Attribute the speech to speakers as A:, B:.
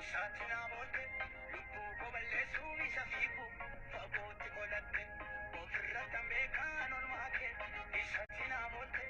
A: Isaatti naaf oolte lubbuu koo balleessuu isa fiigu fagootti qolatte ofirratti beekaan olmaa kee. Isaatti naaf oolte.